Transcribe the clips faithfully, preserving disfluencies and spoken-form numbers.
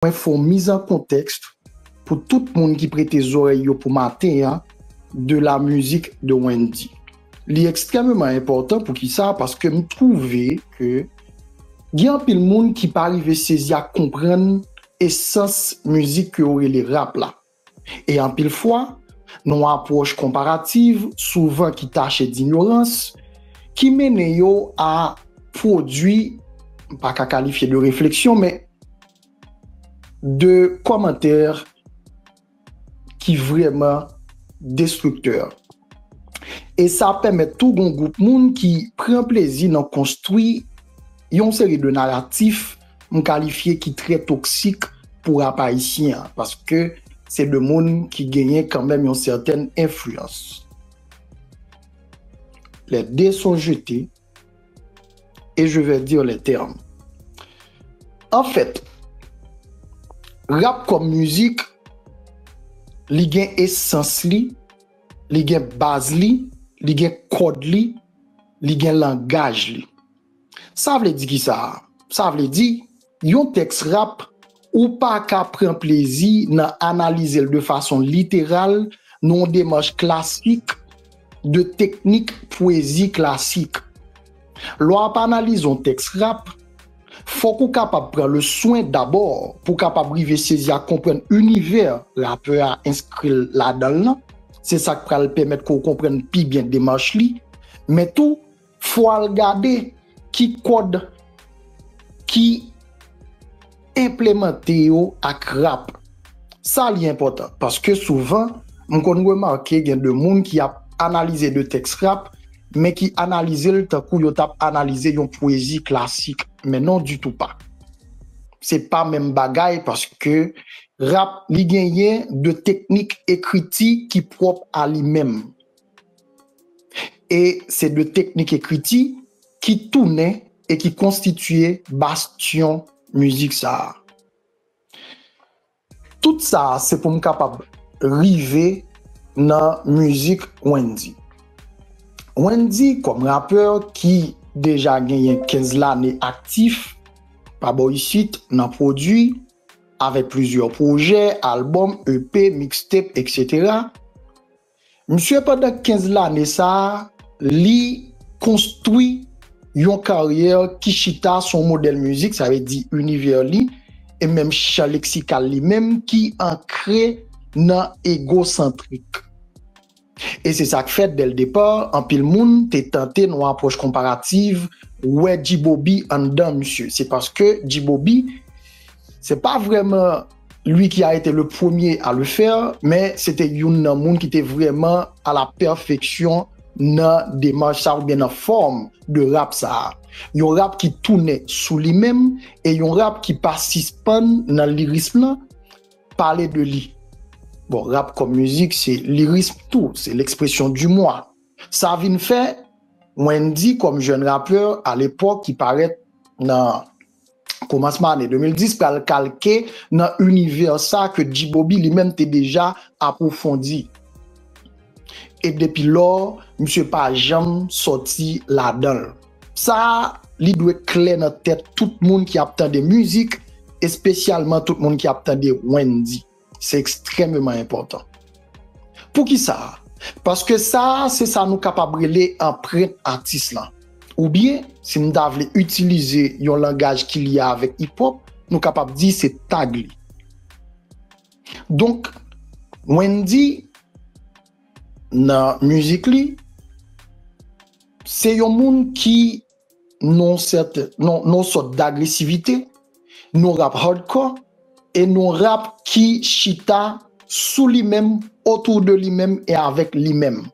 mwen fè yon mizankontèks pou tout moun ki prete zòrèy yo pou maten an de la musique de Wendy. Li ekstrèmeman enpòtan. Poukisa? Paske m twouve ke gen anpil moun ki pa rive sezi ak konprann esans mizik ke yo rele rap la. E anpil fwa, nan yon apwòch konparativ, souvan ki tache dinyorans, ki mennen yo a pwodui, m pa ka kalifye de refleksyon, men de kòmantè ki vrèman destriktè. E sa pèmèt tou gon gwoup moun ki pran plezi nan konstwi yon seri de naratif m kalifye ki trè toksik pou rap ayisyen an, paske se de moun ki genyen kanmenm yon sètèn enfliyans. Les dés sont jetés et je vais dire les termes. Anfèt, rap kòm mizik, li gen esans li, li gen baz li, li gen kòd li, li gen langaj li. Sa vle di kisa? Sa vle di, yon tèks rap, ou pa ka pran plezi nan analize l de fason literal nan yon demach klasik de teknik pwezi klasik. Lè w ap analize yon tèks rap, fòk ou kapab pran le swen dabò pou w kapab rive sezi ak konprann inivè rapè a enskri l ladan l lan. Se sa k pral pèmèt ke w konprann pi byen demach li. Men tou, fò w al gade ki kòd ki enplemante yo ak rap. Sa li enpòtan, paske souvan, m konn remake gen de moun ki ap analize de tèks rap, men ki analize l tankou yo t ap analize yon pwezi klasik. Men non, ditou pa. Se pa menm bagay, paske rap, li genyen de teknik ekriti ki pwòp a li menm. E se de teknik ekriti ki tounen e ki konstitye bastyon mizik sa a. Tout sa a, se pou m kapab rive nan mizik Wendy. Wendy, kòm rapè ki deja genyen kenz lane aktif, pa bò isit, nan pwodui, avèk plizyè pwojè, albòm, E P, mixtape, etsetera. Misye, pandan kenz lane sa a, li konstwi yon karyè ki chita sou yon modèl mizik, sa vle di inivè li, e menm chan leksikal li menm ki ankre nan egosantrik. E se sa k fè, dè l depa, anpil moun te tante nan yon apwòch konparativ, wè G-Bobby anndan misye. Se paske G-Bobby, se pa vrèman lui qui a été le premier à le faire, men se te youn nan moun ki te vrèman à la perfection nan demach sa oubyen nan fòm de rap sa a. Yon rap ki tounen sou li menm e yon rap ki pa sispann nan lirism lan pale de li. Bon, rap kòm mizik, se lirism tou, se l'expression du moi. Sa vin fè, Wendy, kòm jèn rapè, alepòk, ki parèt nan kòmansman ane de mil dis, pral kalke nan inivè sa ke G-Bobby li menm te deja apwofondi. E depi lò, misye pa janm sòti ladan l. Sa a, li dwe klè nan tèt tout moun ki ap tande mizik, espesyalman tout moun ki ap tande Wendy. Se ekstrèmeman enpòtan. Poukisa? Paske sa a, se sa nou kapab rele anprent atis lan. Oubyen, si n ta vle itilize yon langaj ki lye avèk hip-hop, nou kapab di se tag li. Donk, Wendy, nan mizik li, se yon moun ki nan sèten, nan, nan sòt dagresivite, nan rap hardcore, e nan rap ki chita sou li menm, otou de li menm e avèk li menm.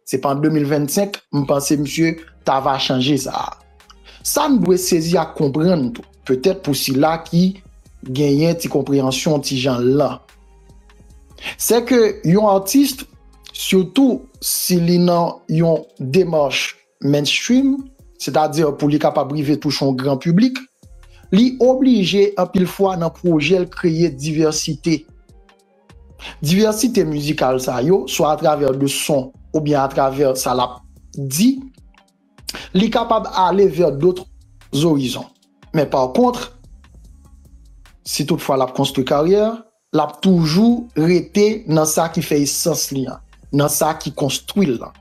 Se pa an de mil vennsenk, m panse misye ta va chanje sa a. Sa n dwe sezi ak konprann tou, petèt pou sila ki genyen ti konpreyansyon ti jan lan. Se ke yon atis, sitou si li nan yon demach mainstream, sètadi pou li kapab rive touche yon gran piblik, li oblije anpil fwa nan pwojè l kreye divèsite. Divèsite mizikal sa yo, swa atravè de son oubyen atravè sa l ap di, li kapab ale vè dòt orizon. Men pa kont, Si toutfwa l ap konstwi karyè, l ap toujou rete nan sa ki fè esans li an, nan sa ki konstwi l lan.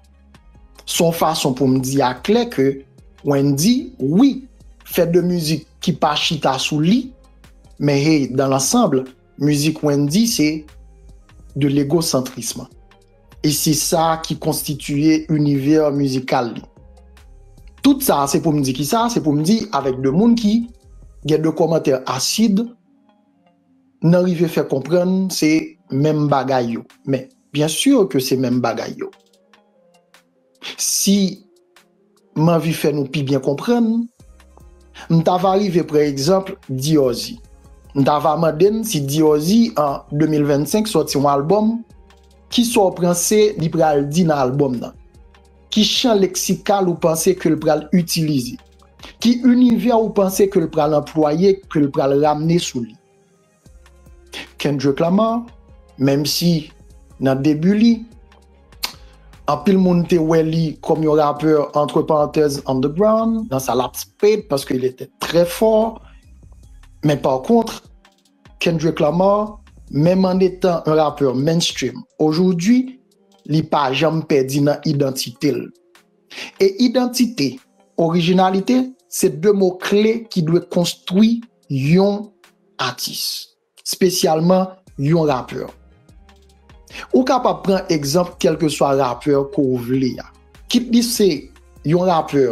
Se yon fason pou m di aklè ke Wendy, wi, fè de mizik ki pa chita sou li, men hey, dans l'ensemble, mizik Wendy se de l'égocentrisme. E se sa ki konstitiye inivè mizikal li. Tout sa, se pou m di ki sa, se pou m di avèk de moun ki gen de kòmantè asid, nan rive fè konprann se menm bagay yo. Men, byen si ke se menm bagay yo. Si m anvi fè nou pi byen konprann, m ta va rive pran egzanp Diorzi. M ta va mande n si Diorzi an de mil vennsenk sòti yon albòm, ki sa w panse li pral di nan albòm nan? Ki chan leksikal ou panse ke l pral itilize? Ki inivè ou panse ke l pral anplwaye, ke l pral ramne sou li? Kendrick Lamar, menm si nan debi li, anpil moun te wè li kòm yon rapè, antre parantèz, underground, dans sa l ap spade, paske il était très fort. Men pa kont, Kendrick Lamar, menm an etan yon rapè mainstream, ojodwi, li pa janm pèdi nan idantite l. E idantite, orijinalite, se de mo kle ki dwe konstwi yon atis, espesyalman yon rapè. Ou kapab pran egzanp kèlkeswa rapè ke w vle a. Kit li se yon rapè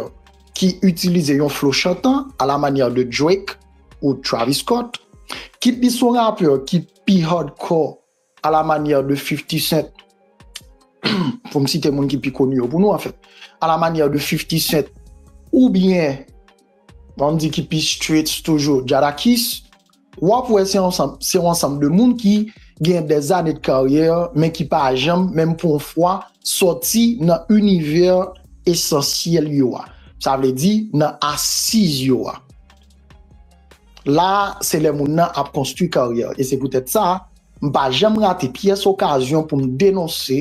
ki itilize yon flo chantan à la manière de Drake ou Travis Scott, kit li se yon rapè ki pi hardcore à la manière de fifty Cent, pou m site moun ki pi koni yo pou nou, anfèt, à la manière de fifty Cent, oubyen, ann di ki pi streets toujou, Jadakiss, w ap wè se yon ansanm, se yon ansanm de moun ki gen dèzane de karyè, men ki pa janm, menm pou yon fwa, sòti nan inivè esansyèl yo a. Sa vle di, nan asiz yo a. La, se lè moun nan ap konstwi karyè. E se poutèt sa, m pa janm rate pyès okazyon pou m denonse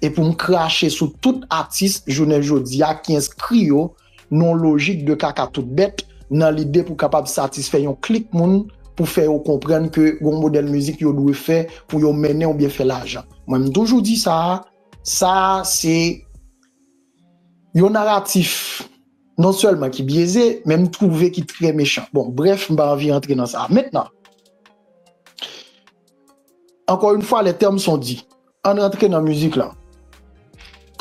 e pou m krache sou tout atis jounen jodi a ki enskri yo nan yon lojik de kaka tout bèt, nan lide pou kapab satisfè yon klik moun, pou fè yo konprann ke gon modèl mizik yo dwe fè pou yo mennen oubyen fè lajan. Mwen, m toujou di sa, sa se yon naratif non sèlman ki byeze, men m twouve ki trè mechan. Bon, brèf, m pa anvi antre nan sa. Mentnan, encore une fois, les termes sont dits. Ann rantre nan mizik lan.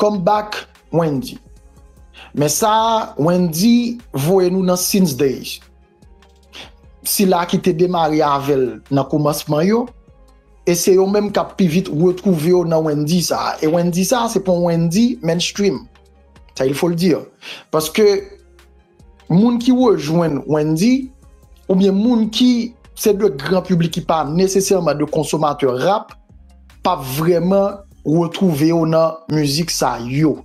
Comeback Wendy. Men sa, Wendy voye nou nan Since Days. Sila ki te demare avè l nan kòmansman yo, e se yo menm k ap pi vit retwouve yo nan Wendy sa. E Wendy sa, se pa yon Wendy mainstream. Ça, il faut le dire. Paske moun ki rejwenn Wendy, oubyen moun ki se de gran piblik ki pa nesesèman de konsomatè rap, p ap vrèman retwouve yo nan mizik sa yo.